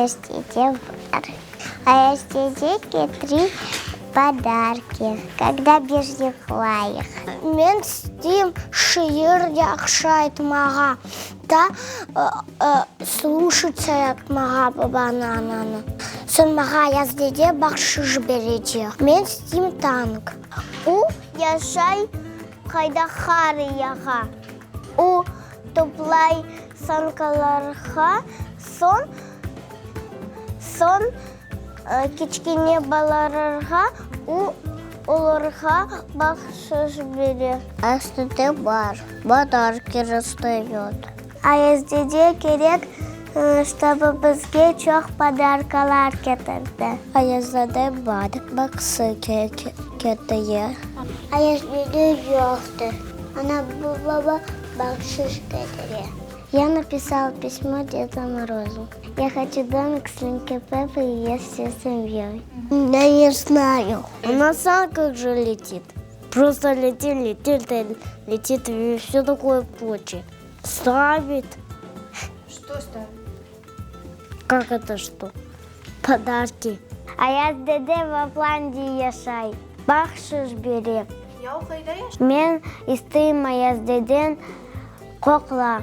Ayaz dede bar. Ayaz dede ketire podarki, kogda biz yuqlayıq. Men isteyim şiir yahşı aytmağa, da sluşatsa yapmağa babanı, ananı. Soñ mağa Ayaz dede bahşış berecek. Men isteyim tank. O yaşay qayda qar yağa. O toplay sankalarğa, soñ, soñ kiçkene balalarğa o olarğa bahşış bere. Ayaz dede bar, podarki razdayot. Ayaz dede kerek, ştobı bizge çoq podarkalar ketirdi. Ayaz dede bar, baqsı ketire. Ayaz dede yoqtır. Ana, baba bahşış ketire. Ya napisala pismo Dedu Morozu. Ya hoçu domik Свинкой Пеппой и есть всей семьей. Ya ne znayu. Na sankah же letit. Prosto letit, letit, letit i vse takoye prочее. Stavit. Çto stavit? Kak eto çto? Podarki. Ayaz dede Laplandiya yaşay. Bahşış bere. Ya o qayda yaşay? Men isteyim Ayaz deden qoqla.